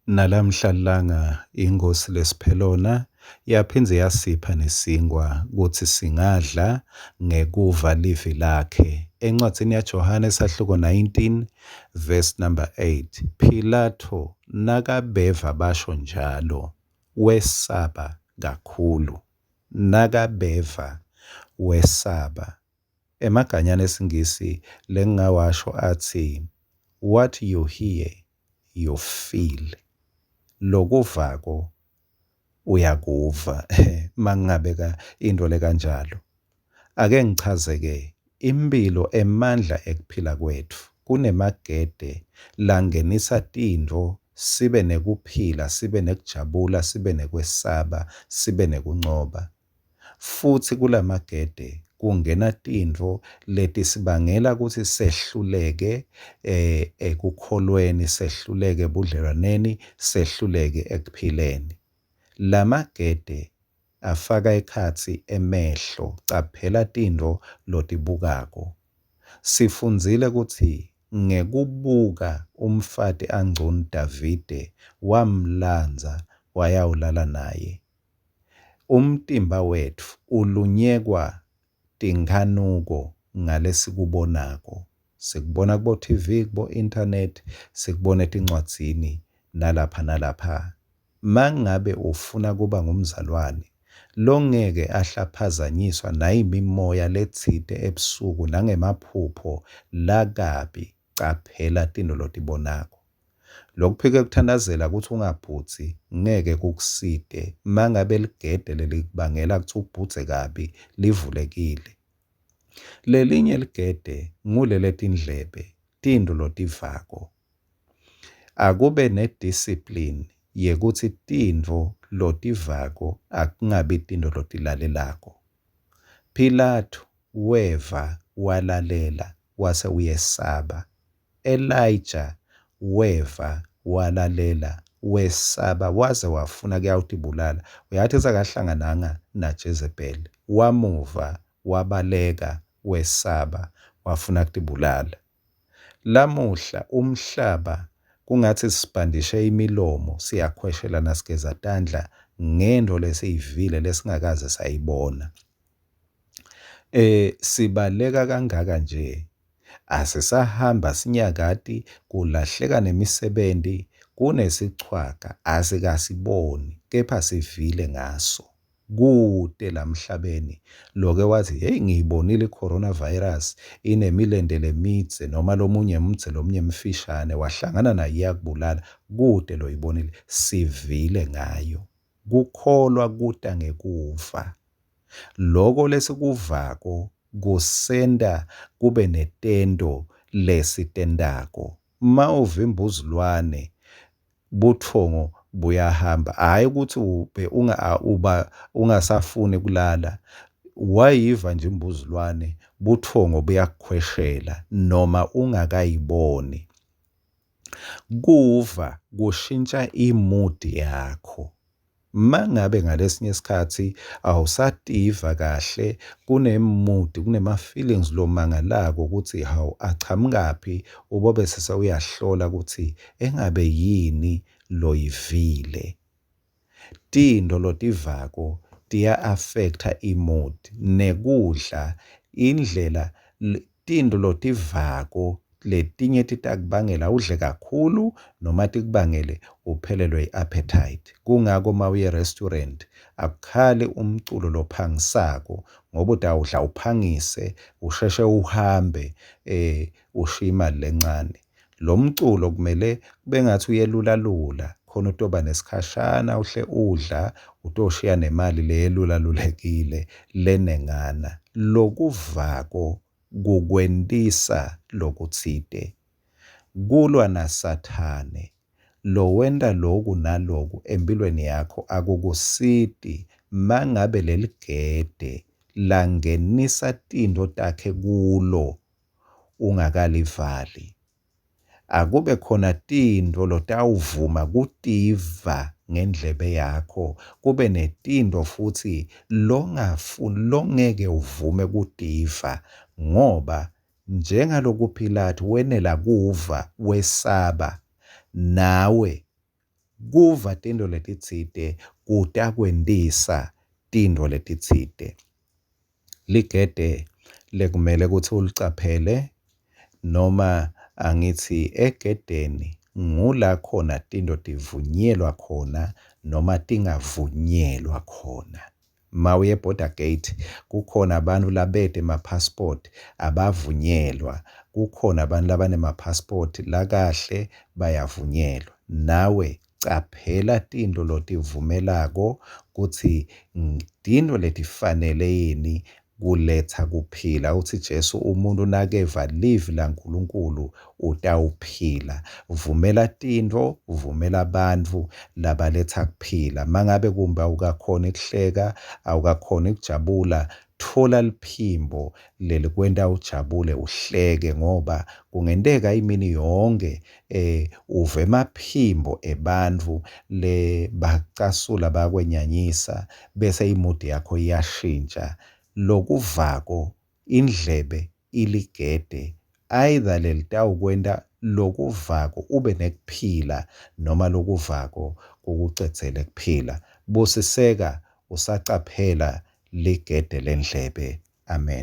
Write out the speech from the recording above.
Nalamhla lilanga iNkhosi lesiphelona yaphindze yasipha nesinkwa kutsi singadla ngekuva livi lakhe. Encwadzini yaJohane sahluko 19 verse number 8, Philato nakabeva basho njalo wesaba kakhulu. Nakabeva wesaba. Emaganyana esiNgisi lengingawasho atsi what you hear you feel. Lokuvako uyakuva mangingabeka into lekanjalo. Ake ngichaze-ke imphilo emandla ekuphila kwetfu. Kunemagede langenisa tintfo sibe nekuphila, sibe nekujabula, sibe nekwesaba, sibe nekuncoba. Futsi kulamagede kungena tintfo letisibangela kutsi sehluleke ekukholweni, sehluleke ebudlelwaneni, sehluleke ekuphileni. Lamagede afaka ekhatsi emehlo, caphela tintfo lotibukako. Sifundzile kutsi ngekubuka umfati angcunu Davide wamlandza wayawulala naye. Umtimba wetfu ulunyekwa tinkhanuko ngalesikubonako. Sikubona kubo-TV, kubo-internet, sikubona etincwadzini nalapha nalapha. Mangabe ufuna kuba ngumzalwane longeke ahlaphazanyiswa nayimimoya letsite ebusuku nangemaphupho lakabi, caphela tintfo lotibonako. Lokuphike kuthandazela kutsi ungabhudzi ngeke kukusite mangabe ligede lelikubangela kutsi ubhudze kabi livulekile. Lelinye ligede nguleletindlebe, tintfo lotivako. Akube ne-discipline yekutsi tintfo lotivako akungabi tintfo lotilalelako. Pilatu weva walalela wase uyesaba. Elijah weva walalela wesaba waze wafuna kuyawutibulala. Uyati sekahlangananga naJezebeli wamuva wabaleka wesaba wafuna kutibulala. Lamuhla umhlaba kungatsi sibhandishe imilomo siyakhweshelana sigeza tandla ngentfo lesiyivile lesingakaze sayibona. Sibaleka kangaka nje asisahamba sinyakati kulahleka nemisebenti kunesichwaga asikasiboni kepha sivile ngaso. Kute lamhlabeni loke wathi hey ngiyibonile i-coronavirus inemilente lemidze noma lomunye mdze lomunye mfishane wahlangana nayo iyakubulala. Kute loyibonile, sivile ngayo. Kukholwa kuta ngekuva. Loko lesikuvako kusenta kube netento lesitentako. Uma uva imbuzulwane butfongo buyahamba, hhayi ukuthi ube uba ungasafuni kulala. Wayiva nje imbuzulwane butfongo buyakukhweshela noma ungakayiboni. Kuva kushintsha i-mood yakho. Mangabe ngalesinye isikhatsi awusativa kahle kune-mood, kunema-feelings lomangalako kutsi hawu achamukaphi ubobe sesewuyahlola kutsi engabe yini loyivile. Tintfo lotivako tiya-affect-a i-mood nekudla indlela tintfo lotivako letinye titakubangela udle kakhulu noma tikubangele uphelelwe i-appetite. Kungako uma uye e-restaurant akukhali umculo lophangisako ngoba utawudla uphangise usheshe uhambe ushiye imali lencane. Lo mculo kumele kube ngathi uyelulalula khona utoba nesikhashana uhle udla utoshiya nemali leyelulalulekile lenengana. Lokuvako kukwentisa lokutsite. Kulwa naSathane lowenta loku naloku empilweni yakho akukusiti mangabe leligede langenisa tintfo takhe kulo ungakalivali. Akube khona tintfo lotawuvuma kutiva ngendlebe yakho, kube netintfo futsi longafuni longeke uvume kutiva ngoba njengaloku Pilatu wenela kuva wesaba nawe. Kuva tintfo letitsite kutakwentisa tintfo letitsite. Ligede lekumele kutsi ulicaphele noma angitsi egedeni ngula khona tintfo tivunyelwa khona noma tingavunyelwa khona. Mawuya e-border gate kukhona bantfu labete ema-passport, abavunyelwa. Kukhona bantfu labanema-passport lakahle, bayavunyelwa. Nawe caphela tintfo lotivumelako kutsi tintfo letifanele yini kuletsa kuphila. Utsi Jesu umuntfu nakeva livi laNkulunkulu utawuphila. Vumela tintfo, vumela bantfu labaletsa kuphila. Mangabe kumbe awukakhoni kuhleka, awukakhoni kujabula, tfola liphimbo lelikwenta ujabule uhleke ngoba kungenteka imini yonkhe uve emaphimbo ebantfu lebacasula bayakwenyanyisa bese imudi yakho iyashintja. Lokuvako indlebe iligede either lelitawukwenta lokuvako ube nekuphila noma lokuvako kukucedzele kuphila. Busiseka usacaphela ligede lendlebe. Amen.